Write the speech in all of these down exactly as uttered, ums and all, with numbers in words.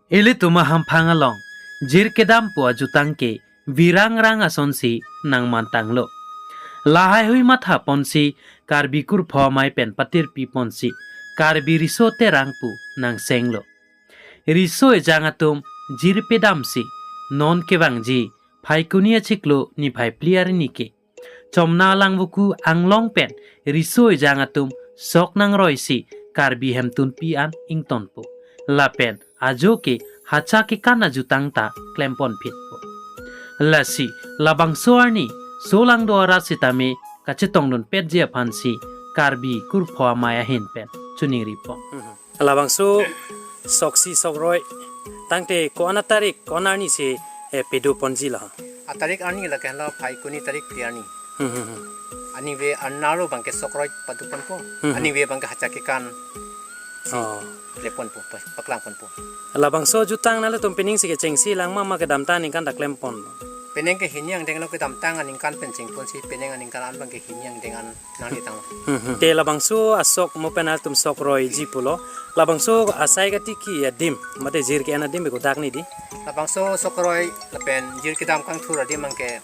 Ilitum ahamphang along jir kedam pu ajutang ke virang rang asonsi nangmantanglo. Lahaihui matha ponsi Karbi kurpho amei pen patirpi ponsi Karbi Riso Terang pu nangsenglo. Riso ejang atum jir pedamsi non kevangji Phaikuni achiklo niphai phli arni ke Chomna Langvoku anglong pen riso ejang atum sok nangroisi Karbi hemtunpi an ingtonpo. Lapen ajo ke hacha kekan ajutang ta klemponphitpo. Lasi labangso arni solangdo arat sitame kachetongdunpetji aphansi Karbi kurpho amei ahin pen choningripon. Labangso soksi sokroi tangte ko-an atarik ko-an arni si, eh, pedoponji lo? Atarik arni lake hala Phaikuni tarik phli arni. Hmm, hmm, hmm. Anive arnaro abangke sokroi padoponpo. Hmm, hmm. Anive abangke hacha kekan si Oh. kleponpo, pa-, paklangponpo. Labangso ajutang nanglitum pening si kechengsi lang ma, ma kedamtang aningkan ta klempon? Pening ke hini angdeng lo, kedamtang aningkan pen chengponsi pening aningkan an abangke hini angdeng an nanglitang. Hmm, hmm. Te labangso asok mo pen atum sokroiji pulo. Labangso asai katiki adim mate jir ke-en adim be kodak ni di? Labangso sokroi lapen jir kedam kangthur adim abangke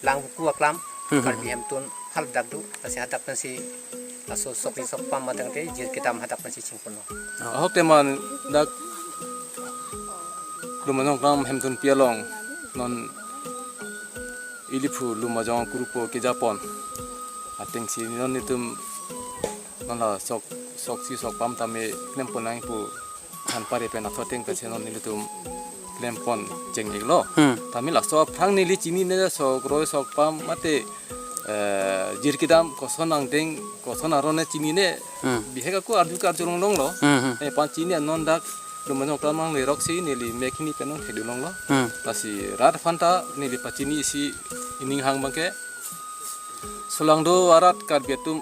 Langvoku aklam, hmm, hmm, Karbi hemtun haladak do, lasi hadak pensi laso soksi sokpam matangte jir kedam hadak pensi chingponlo. Ahok teman dak Lumbajong aklam hemtunpi along non Iliphu Lumbajong kurpho kejapon atengsi non netum non la sok, soksi sokpam tame klempon nangji pu aphan pare pen atho ateng pensi non nelitum klempon cheng-iklo. Hmm. Tame laso aphrang neli chinine sokroi sokpam mate, eh, jir kedam koson angdeng koson aron ne chinine. Hmm. Bihek ako arju ke arjulong longlo. Hmm, hmm. Eh, pan chini non dak Lumbajong aklam nangle roksi neli mek hini pen nangthekdun longlo. Hmm. Lasi rat aphan ta neli pachinisi ining hang abangke solangdo arat Karbi atum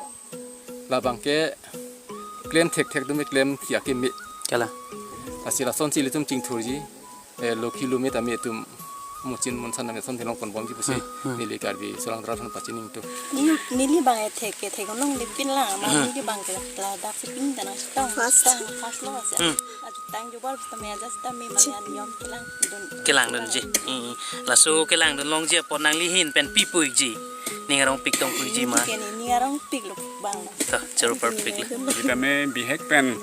labangke klem thekthek atum klem kiya keme. Kalang. Lasi lasonsi ilitum chingthurji, eh, lokhi lome tame itum muchin munsan tame ason theklongponbomji pusi, hmm, hmm, neli Karbi solangdo arat aphan pachini ingtung. Neli, neli abang ethek ke theklongle pinlang, ma, hmm, neli abangke ladak si pin dana stang, first, stang first lo ase. Hmm. Ajutang jubar sitame aja sitame mane aniyom kelangdun. Kelangdunji. Hmm. Laso kelangdun longji apot nangli ahin pen pi pu-ikji? Ning arongpik tong pu-ikji ma? Ke ni, ning arongpik lo abang. To, choro parpik lo. Sitame bihek pen,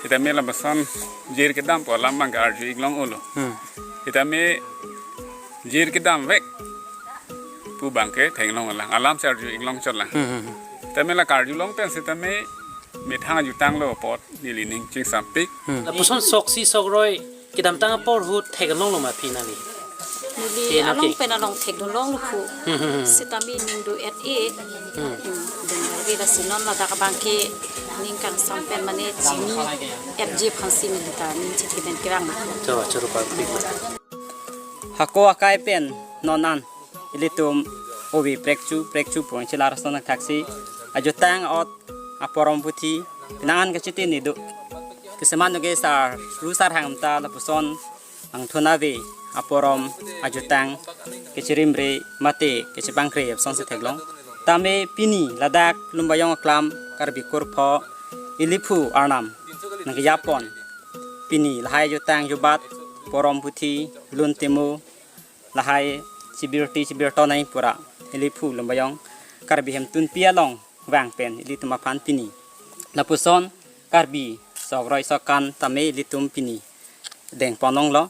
sitame lapuson jir kedam pu alam abangke arju-ik long-olo. Hmm. Sitame jir kedam vek pu abangke theklong lang, alam si arju-ik long chot lang. Hmm, hmm, hmm. Sitame la karjulong pen sitame methang ajutang lo apot neli ning chingsampik. Hmm. Lapuson soksi sokroi kedamtang apor ahut theklonglo ma phi nangli? Neli, eh, along, okay, pen along theklonglo pu. Hmm, hmm, hmm. Sitame ning do-et-e. Hmm. Hmm. Denggarvi lasi non ladak abangke ning kangsam pen mane chini-etji aphansi neli ta ning chingki pen kevang ma. Choro, choro parpik ma. Hako akai pen non an ilitum ove prekchu prekchu pon chelar son thaksi ajutang ot aporom puthi penang an kachiti ni do. Keseman noge sar ru sar hangta lapuson angthun ave aporom ajutang kechirimre mate kechepangkre apusonsi theklong. Tame pini ladak Lumbajong aklam Karbi kurpho Iliphu arnam nangkejapon pini lahai ajutang jubat porom puthi lun temo lahai chibirti chibirto nai pura Iliphu Lumbajong Karbi hemtunpi along vang pen ilitum aphan pini lapuson Karbi sokroi sokkan tame ilitum pini dengpon longlo.